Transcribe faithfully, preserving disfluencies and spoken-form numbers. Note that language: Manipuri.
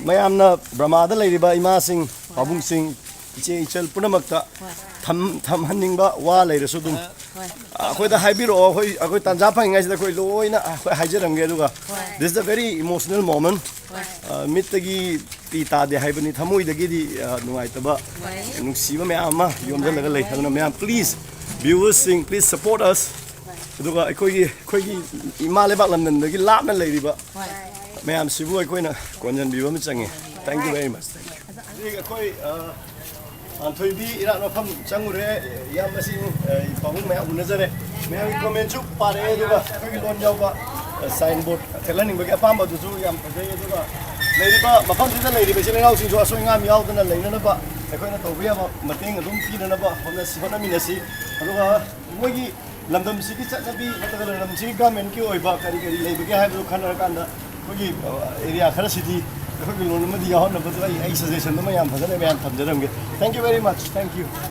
ꯃꯌꯥꯝꯅ ꯕ꯭ꯔꯃꯥꯗ ꯂꯩꯔꯤꯕ ꯏꯃꯥꯁꯤꯡ, ꯄꯥꯕꯨꯡꯁꯤꯡ, ꯏꯆꯦ ꯏꯆꯜ ꯄꯨꯝꯅꯃꯛꯇ ꯊꯝ- ꯊꯝꯍꯟꯅꯤꯡꯕ ꯋꯥ ꯂꯩꯔꯁꯨ ꯑꯗꯨꯝ ꯑꯩꯈꯣꯏꯗ ꯍꯥꯏꯕꯤꯔꯛꯑꯣ꯫ ꯑꯩꯈꯣꯏ ꯑꯩꯈꯣꯏ ꯇꯥꯟꯖꯥ ꯐꯪꯉꯤꯉꯩꯁꯤꯗ ꯑꯩꯈꯣꯏ ꯂꯣꯏꯅ ꯑꯩꯈꯣꯏ ꯍꯥꯏꯖꯔꯝꯒꯦ꯫ ꯑꯗꯨꯒ this is a very emotional moment. ꯃꯤꯠꯇꯒꯤ ꯄꯤ ꯇꯥꯗꯦ ꯍꯥꯏꯕꯅꯤ, ꯊꯃꯣꯏꯗꯒꯤꯗꯤ ꯅꯨꯡꯉꯥꯏꯇꯕ, ꯅꯨꯡꯁꯤꯕ ꯃꯌꯥꯝ ꯑꯃ ꯌꯣꯝꯁꯤꯜꯂꯒ ꯂꯩ꯫ ꯑꯗꯨꯅ ꯃꯌꯥꯝ, please, viewersꯁꯤꯡ, please support us. ꯑꯗꯨꯒ ꯑꯩꯈꯣꯏꯒꯤ ꯑꯩꯈꯣꯏꯒꯤ ꯏꯃꯥ ꯂꯩꯕꯥꯛ ꯂꯝꯗꯝꯗꯒꯤ ꯂꯥꯞꯅ ꯂꯩꯔꯤꯕ ꯃꯌꯥꯝꯁꯤꯕꯨ ꯑꯩꯈꯣꯏꯅ ꯀꯣꯟꯁꯤꯟꯕꯤꯕ ꯑꯃ ꯆꯪꯉꯤ꯫ Thank you very much. Thank you. ꯍꯧꯖꯤꯛ ꯑꯩꯈꯣꯏ ꯑ, ꯄꯥꯟꯊꯣꯏꯕꯤ ꯏꯔꯥꯠ ꯃꯐꯝ ꯆꯪꯉꯨꯔꯦ꯫ ꯏꯌꯥꯝꯕꯁꯤꯡ, ꯑ, ꯄꯥꯕꯨꯡ ꯃꯌꯥꯝ ꯎꯅꯖꯔꯦ꯫ ꯃꯌꯥꯝꯒꯤ commentꯁꯨ ꯄꯥꯔꯛꯑꯦ꯫ ꯑꯗꯨꯒ ꯑꯩꯈꯣꯏꯒꯤ ꯂꯣꯟ ꯌꯥꯎꯕ, ꯑ, signboard ꯊꯦꯠꯍꯟꯅꯤꯡꯕꯒꯤ ꯑꯄꯥꯝꯕꯗꯨꯁꯨ ꯌꯥꯝ ꯐꯖꯩ꯫ ꯑꯗꯨꯒ ꯂꯩꯔꯤꯕ ꯃꯐꯝꯁꯤꯗ ꯂꯩꯔꯤꯕ ꯏꯆꯤꯜ ꯏꯅꯥꯎꯁꯤꯡꯁꯨ ꯑꯁꯣꯏ ꯑꯉꯥꯝ ꯌꯥꯎꯗꯅ ꯂꯩꯅꯅꯕ ꯑꯩꯈꯣꯏꯅ ꯇꯧꯕ ꯌꯥꯕ ꯃꯇꯦꯡ ꯑꯗꯨꯝ ꯄꯤꯅꯅꯕ ꯍꯣꯠꯅꯁꯤ, ꯍꯣꯠꯅꯃꯤꯟꯅꯁꯤ꯫ ꯑꯗꯨꯒ ꯃꯣꯏꯒꯤ ꯂꯝꯗꯝꯁꯤꯒꯤ ꯆꯠꯅꯕꯤ ꯅꯠꯇ꯭ꯔꯒ ꯂꯝꯗꯝꯁꯤꯒꯤ governmentꯀꯤ ꯑꯣꯏꯕ ꯀꯔꯤ ꯀꯔꯤ ꯂꯩꯕꯒꯦ ꯍꯥꯏꯕꯗꯨ ꯈꯟꯅꯔꯀꯥꯟꯗ ꯑꯩꯈꯣꯏꯒꯤ, ꯑ, area ꯈꯔꯁꯤꯗꯤ ꯑꯩꯈꯣꯏꯒꯤ ꯂꯣꯟ ꯑꯃꯗꯤ ꯌꯥꯎꯍꯟꯅꯕꯗꯨ ꯑꯩ ꯑꯩ suggestion ꯑꯃ ꯌꯥꯝ ꯐꯖꯅ ꯃꯌꯥꯝ ꯊꯝꯖꯔꯝꯒꯦ꯫ Thank you very much. Thank you.